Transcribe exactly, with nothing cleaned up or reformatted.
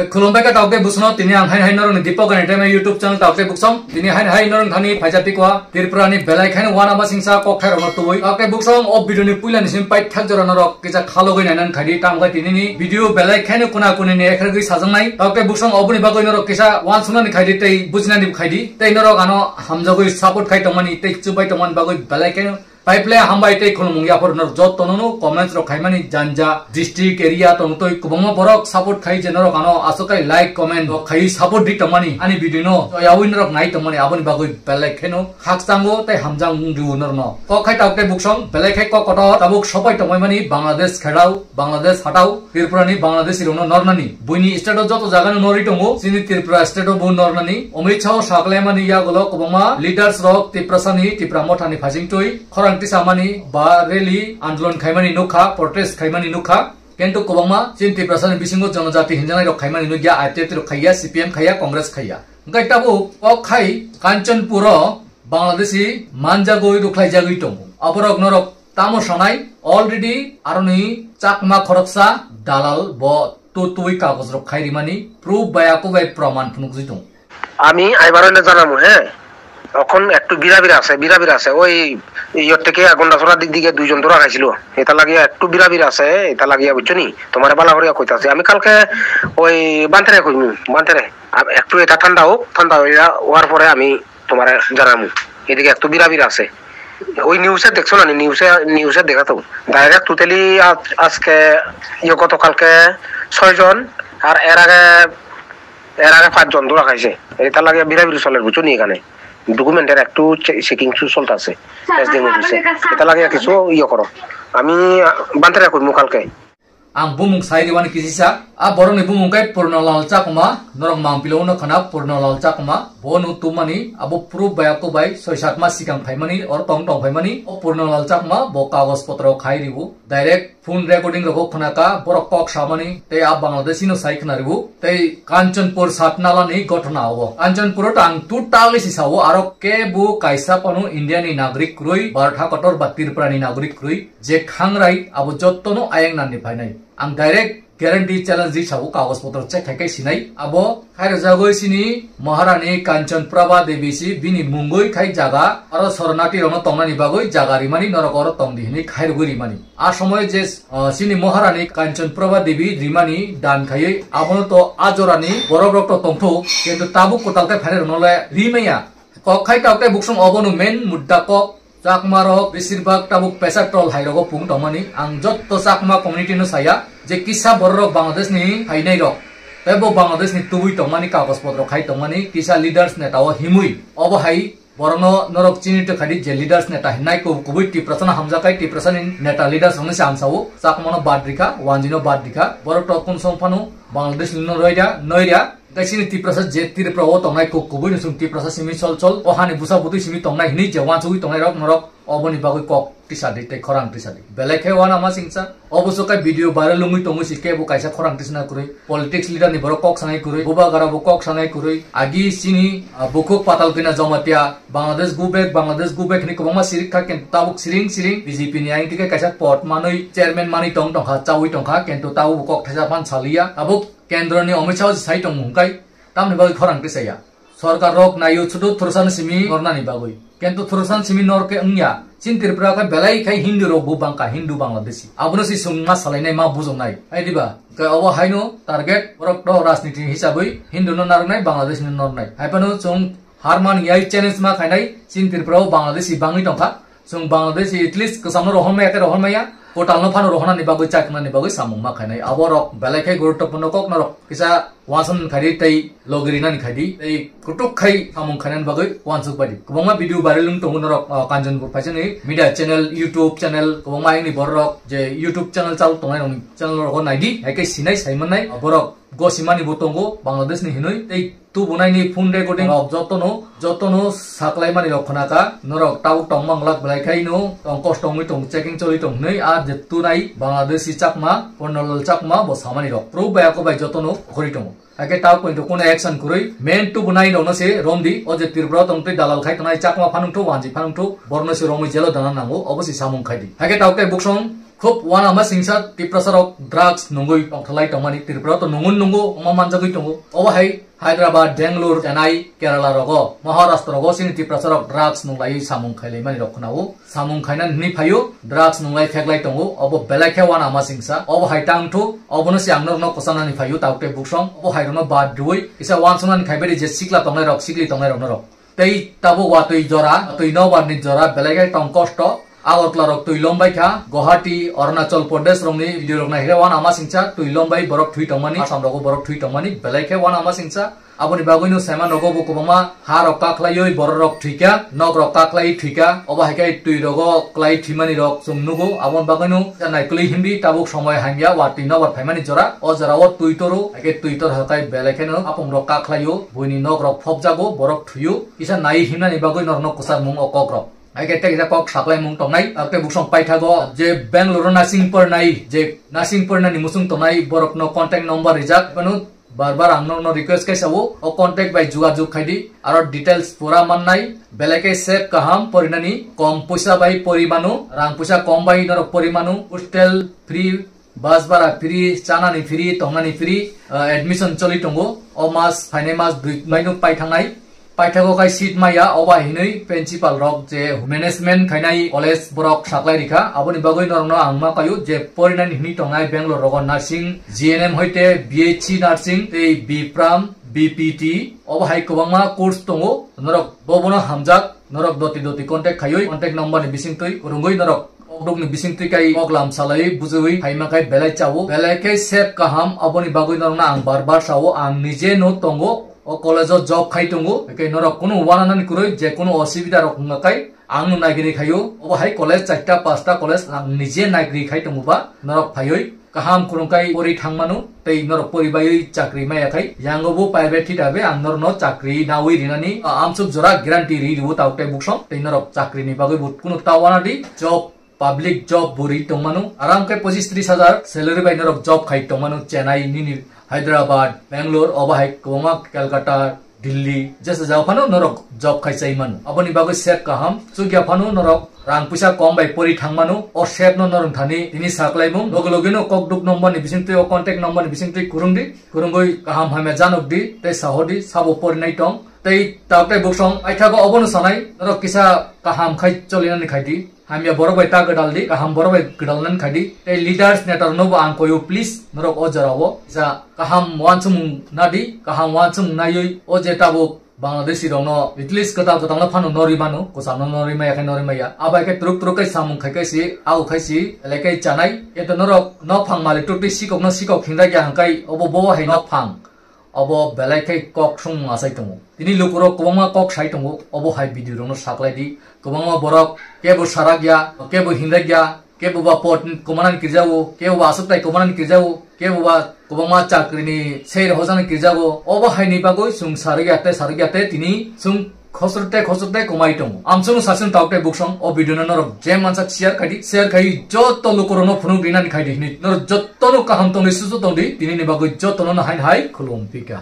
Khulumbai kha tauk tei buksong no, tini ang hain hain norok ni Deepak Entertainment YouTube channel tauk tei buksong. Tini hain hain norok thani phaijak tikwa Tripura ni belai khaino wana masingsa kokthai rok no tubui. Tauk tei buksong o video ni puila ni simi paithak jora norok kisa khalogwi nainan khaidi, tamo khe tini ni video belai khaino kuna kuni ni ekhragwi sajaknai. Tauk tei buksong oboni bagwi norok kisa wansuknani khaidi tei bujinani khaidi. Tei norok ano hamjagwi support khai tongmani tei chubai tongmani bagwi belai khaino Paiple hambai tei khulumung yaphar norok joto nono comments rok khaimani janja district area tong twi kwbangma borok support khai je norok ano aswk khai like comment rok khai support di tongmani ani video no yawi norok nai tongmani aboni bagwi belai kheno khakchango tei hamjak wng diu norno kok khai tauk tei buksong belai khai kok kotor tabuk sopai tongmani Bangladesh kherao Bangladesh hatao Tripura ni Bangladeshi rokno nornani. Buini state o joto jaga no norwi tongo. Chini Tripura state o bo nornani. Omoi chao saklaimani yagulo kwbangma leaders rok Tiprasa ni Tipra Motha ni phasing twi khorang tisamani ba rally andolon khaimani nukha, protest khaimani nukha. Kintu kwbangma chini Tiprasa ni bisingo jonojati hinjanai rok khaimani nukya, I T F T rok khaiya, C P M khaiya, Congress khaiya. Hwnkhe tabuk kok khai Kanchanpur o Bangladeshi manjagwi rwkhlaijagwi tongo. Aborok norok tamo sanai already aroni chakma khoroksa dalal bo tutui kagoj rok khai rimani proof bai ako bai proman phunukjwi tongo. আমি আইবার হইলে জানামু, হ্যাঁ। এখন একটু বিড়াবিড়া আছে, বিড়াবিড়া আছে। ওই ইয়র থেকে গন্ডাছড়ার দিক দিকে দুইজন ধরা খাইছিল। এটা লাগিয়া একটু বিড়াবিড়া আছে, এটা লাগিয়া, বুঝছো নি? তোমারে বালা করিয়া কইতাছি। আমি কালকে ওই বান্তেরে কইমু, বান্তেরে। আ-, একটু এটা ঠান্ডা হোক, ঠান্ডা হইয়া, হওয়ার পরে আমি তোমারে জানামু। এদিকে একটু বিড়াবিড়া আছে। ওই নিউজে দেখছো না নি? নিউজে, নিউজে দেখা তো। ডাইরেক্ট টোটালি আজ-, আজকে, ইয়ে, গতকালকে ছয়জন, আর এর আগে, এর আগে পাঁচজন ধরা খাইছে। এটা লাগে বিড়াবিড়ি চলে, বুঝছো নি? এখানে ডকুমেন্টের একটু চে-, চেকিং চলতেছে। এসডিএম অফিসে। এটা লাগে কিছু ইয়ে করো। আমি, আ, বান্তেরা করবো কালকে। Ang bumung sai riwani kisisa, a borokni bumung khe Purnalal Chakma, norok mangpilao no khna Purnalal Chakma, bo no tumani, abo proof bai ako bai soi sat mas sikang phaimani, or tong tong phaimani, o Purnalal Chakma bo kagoj potro khai riwo, direct phone recording rogo khna ka, borok kok samani, tei a Bangladeshi no sai khna riwo, tei Kanchanpur Satnala ni gotona o. Kanchanpur o to ang totally si sao, aro kebo kaisa phano India ni nagrik kwrwi, Bharat hakotor ba Tripura ni nagrik kwrwi, je khangrai abo jottono ayang nani phainai. Ang direct guarantee challenge ri sao, kagoj potro check khai khai sinai. Abo khairojagoi sini Maharani Kanchan Prabha Devi si bini mungoi khai jaga, aro soronati rokno tongnani bagoi jaga rimani, norok oro tongdi hinui khairogoi rimani. A somoy je, ah, sini Maharani Kanchan Prabha Devi rimani dan khaioi abono to a jorani borok rok to tongthok, kintu tabuk kwtal khe phainai rokno le rimaya. Kok khai tok tei buksong obono main mudda kok. Chakma rok besir bak tabuk pesar tol hai rogo pung tongmani. Ang jotto Chakma community no saya je kisa borok rok Bangladesh ni phainai rok. Tei bo Bangladesh ni tubui tongmani kagoj potro khai tongmani kisa leaders neta o himui. Obo hai borokno norok chini tongkhadi je leaders neta hinai ku-, kubui Tiprasa no hamjakai Tiprasa ni neta leaders rokno se ang sao. Chakma no bad rikha, Wanji no bad rikha. Borok to kun song phano Bangladesh ni no roida, noira. Tei chini Tiprasa je Tripura o tongnai kuk kubui no chwng Tiprasa simi chol chol. O hani busa butui simi tongnai hinui je wansugui tongnai rok norok oboni bagui kok tisa di tei khorang tisa di. Belai khe wana ma singsa. Obo so kai video viral wngwi tongwi si kebo kaisa khorang tisna kwrwi. Politics leader ni borok kok sanai kwrwi. Bubagra bo kok sanai kwrwi. Agi chini, ah, bukhuk Patal Kanya Jamatia Bangladesh go back, Bangladesh go back hinui kwbangma sirik kha, kintu tabuk siring siring B J P ni ayang tike kaisa pod manwi chairman manwi tong tongkha, chawi tongkha, kintu tabuk bo kok thaisa phan saliya. Tabuk Kendro ni Amit Shah sai tong mung kai, tamni bagwi khorang tisaya. Sorkar rok naio chudu Thursan simi nornani bagwi. Kintu Thursan simi nor khe wngya. Chin Tripura khe belai khai Hindu rok bo bangka, Hindu Bangladeshi. Abono si sung ma salainai, ma bujoknai. Hai diba? Khe obo haino target borok to rajniti hisabwi Hindu no narwknai, Bangladesh no nornai. Hai phano chwng harman yai challenge ma khainai, Chin Tripura o Bangladeshi bangwi tongkha. Chwng Bangladesh at least kwcham no rohor maya khe rohor maya, kwtal no phano rohornani bagwi chaknani bagwi samung ma khainai. Abo rok belai khai guruttopurno kok norok kisa wansan khai di tei logi rinani khai di tei kutuk khai samung khainani bagwi wansuk bai di. Kwbangma video viral wng tongo norok, ah, Kanchanpur phaisani media channel, YouTube channel, kwbangma ayangni borok je YouTube channel chal tongnai rokni channel rogo nai di, hai khe sinai sai mannai, ah, borok gosimani bo tongo Bangladesh ni hinui tei Tubunaini phone recording rok jotono, jotono saklaimani rok khwnakha, norok tabuk tongma glak belai khai no tong kosto wngwi tong, checking choli tong hinwi a je tunai Bangladeshi Chakma, Purnalal Chakma bo samani rok. Proof bai ako bai jotono khori tongo. Hakhe tabuk pointo kuno action kwrwi, main tubunai rokno se romdi, o je Tripura tong tei dalal khai tongnai Chakma phanungthu, Wanji phanungthu, borokno se romwi jelo dana nango, obo se samung khai di. Hakhe tabuk tei buksong Khub uanama singsa Tiprasa rok drugs nungwi tongthalai tongmani Tripura to nungun nungo, omo manjagwi tongo. Obo hai Hyderabad, Bangalore, Chennai, Kerala rogo, Maharashtra rogo chini Tiprasa rok drugs nunglai samung khailaimani rok khwnao. Samung khaina hwnwi phaio, drugs nunglai pheklai tongo, obo belai khe uanama singsa. Obo hai tangthu, obono se ang norokno kwchanani phaio, tauk tei buksong, obo hai rokno bad rwui, kisa uansuknani khaibadi je sikla tongnai rok, sikli tongnai rok norok. Tei tabuk watwi jora, watwi nobar ni jora, belai khe tong kosto. Agartala rok twi lombai kha, Guwahati, Arunachal Pradesh rokni video rok nai khe uanama singsa, twi lombai borok thwi tongmani, Assam rogo borok thwi tongmani, belai khe uanama singsa. Aboni bagwino saima nogo bo kwbangma ha rok kakhlaiwi borok rok thwikha, nok rok kakhlai thwikha, obo hai khe twi rogo klai thwimani rok chwng nugo. Aboni bagwino naikoli hindi tabuk somoi hamya watwi nobar phaimani jora, o jora o twi toro, hai khe twi tor hakai belai kheno apung rok kakhlaio, buini nok rok phobjago, borok thwio. Kisa nai himnani bagwi norokno kwchar mung o kok rok. Hai khe tei kisa kok saklai mung tongnai, ah, tei buksong paithago je Bangalore o nursing pornai, je nursing pornani muchung tongnai borokno contact number rijak, phano bar bar ang norokno request khe sao, o contact bai jugajug khaidi, aro details pura mannai, belai khe safe kaham porinani, kom puisa bai pori manu, rang puisa kom bai norok pori manu, hostel free, bus bara free, chanani free, tongnani free, ah, admission choli tongo. O mas phainai mas dui maino pai thangnai. Paithago khai seat maya, oba hinwi principal rok je management khainai college borok saklai rikha. Aboni bagwi norokno ang ma paio je porinani hinwi tongnai Bangalore rogo nursing, G N M hoite B H C nursing, tei B Pharm, B P T, obo hai kwbangma course tongo. Norok bobono hamjak, norok doti doti contact khaiwi, contact number ni bisingtwi kwrwngwi norok Kokduk ni bisingtwi kai koklam salai bujui phaima khai belai chao, belai khe sep kaham, aboni bagwi norokno ang bar bar sao, ang nije no tongo, o college o job khai tongo, hwnkhe norok kunu uananani kwrwi je kunu osubida rok wngkha khai ang no naigri khaio, obo hai college charta pasta college ang nije naigri khai tongo ba norok phaiwi kaham khulumkhai pori thangmano, tei norok pori baiwi chakri maya khai, yango bo private thita be ang norokno chakri nawi rinani, ah, amsuk jora guarantee ri riwo tabuk tei buksong, tei norok chakri ni bagwi bo kunu ta uanadi, job, public job bo ri tongmano, aram khe pochis tris hajar salary bai norok job khai tongmano, Chennai nini, Hyderabad, Bangalore, obo hai kwbangma Calcutta, Delhi, jesa jao phano norok job khai chai mano. Aboni bagwi sep kaham. Chukya phano norok rang puisa kom bai pori thang mano. O sep no norok thani tini saklaimung. Loge loge no kokduk number ni bisingtwi, o contact number ni bisingtwi kurung di. Kurungwi kaham hamya janok di, tei saho di, sabo pori nai tong. Tei tabuk tei buksong aithago obono sanai. Norok kisa kaham khai cholinani khai di. Hamya borok bai ta gwdal di, kaham borok bai gwdalnani khai di. Tei leaders, neta rokno bo ang koyo, please, norok o jora o kisa kaham uansukmung na di, kaham uansukmung naiwi o je tabuk Bangladeshi rokno at least kwtal kwtal no phano norwi mano, kwcham no norwi maya khe norwi maya. Abo hai khe twrwk twrwk khe samung khai khe si, abo khai si, belai khe chanai. Khe to norok nophang malik twtwi sikok no sikok hinjak ya hwnkhe obo bo hai nophang. Obo belai khe kok sung achai tongo. Tini lukurok kwbangma kok sai tongo, obo hai video rokno saklai di. Kwbangma borok kebo sarak ya, kebo hinjak ya, kebo ba pot kwmanani kirjago, kebo ba aswk tai kwmanani kirjago, kebo ba kwbangma chakri ni sei rohorjaknai kirjago. Obo hai ni bagwi chwng sarak ya tei sarak ya tei tini chwng khosrok tei khosrok tei kwmai tongo. Amsung sasung tabuk tei buksong o video no norok je mansa share khai di, share khai joto lukurokno phunuk rinani khai di hinwi norok jotono kaham tongdi, susu tongdi, tini ni bagwi jotono no hain hai khulum pika.